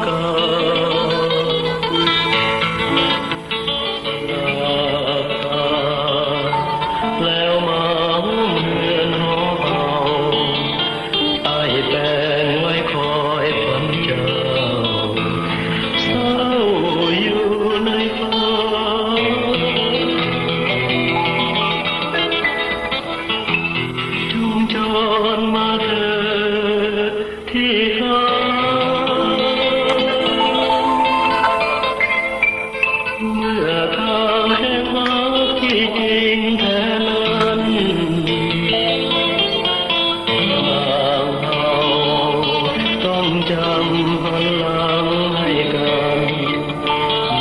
ເກົ່າ ຫຼັບຕາແລ້ວມາໂຮມເຮືອນຫໍເຮົາ ອ້າຍແປງໄວ້ຄອຍຂວັນເຈົ້າ ເຊົາຢູ່ໃນຝັນ ຈົ່ງຈອນມາເທີດ ທີ່ເຂົາ ເມື່ອທາງແຫ່ງຮັກທີ່ຈິງແທ້ນັ້ນ ບາງເຮົາຕ້ອງຈຳຫັນຫຼັງໃຫ້ກັນ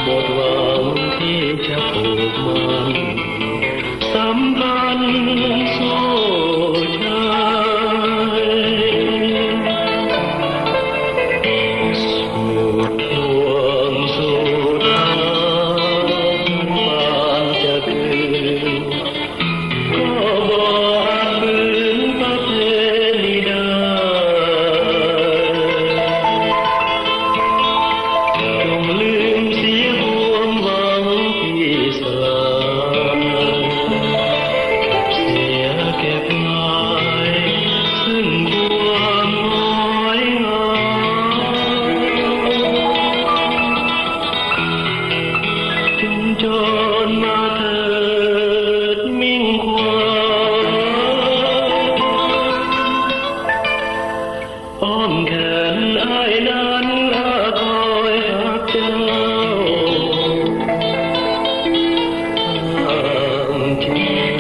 ໝົດຫວັງທີ່ຈະຜູກມັນ ສຳພັນໂຊກໄຊ ສຸດຫ່ວງສຸດທາງ ປານຈະຄືນ ກໍບໍ່ອາດຟື້ນປະເພນີໄດ້ ຈົ່ງລືມເສຍຄວາມຫວັງທີ່ສາຍ ເສຍເກັບໄວ້ເຊິ່ງຄວາມງອຍງາມ ຈົ່ງຈອນມາເທີດມິ່ງຂວັນ ອ້ອມແຂນອ້າຍນັ້ນອາຄອຍຮັກເຈົ້າ ຫາກຈິງ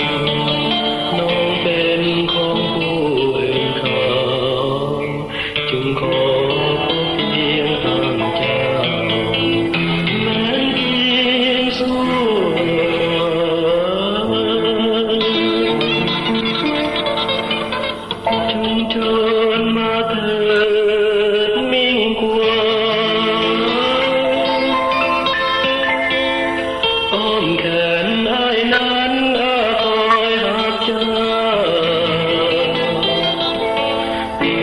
ນ້ອງເປັນຂອງຜູ້ອື່ນເຂົາ ຈຶ່ງຂໍພບພຽງທ່ານເຈົ້າ ແມ່ນພຽງຊົ່ວ ຈົ່ງຈອນມາເທີດມິ່ງຂວັນ ອ້ອມແຂນອ້າຍນັ້ນອາຄອຍຮັກເຈົ້າ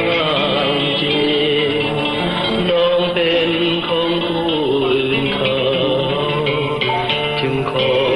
ຫາກຈິງນ້ອງເປັນຂອງຜູ້ອື່ນເຂົາ ຈຶ່ງຂໍ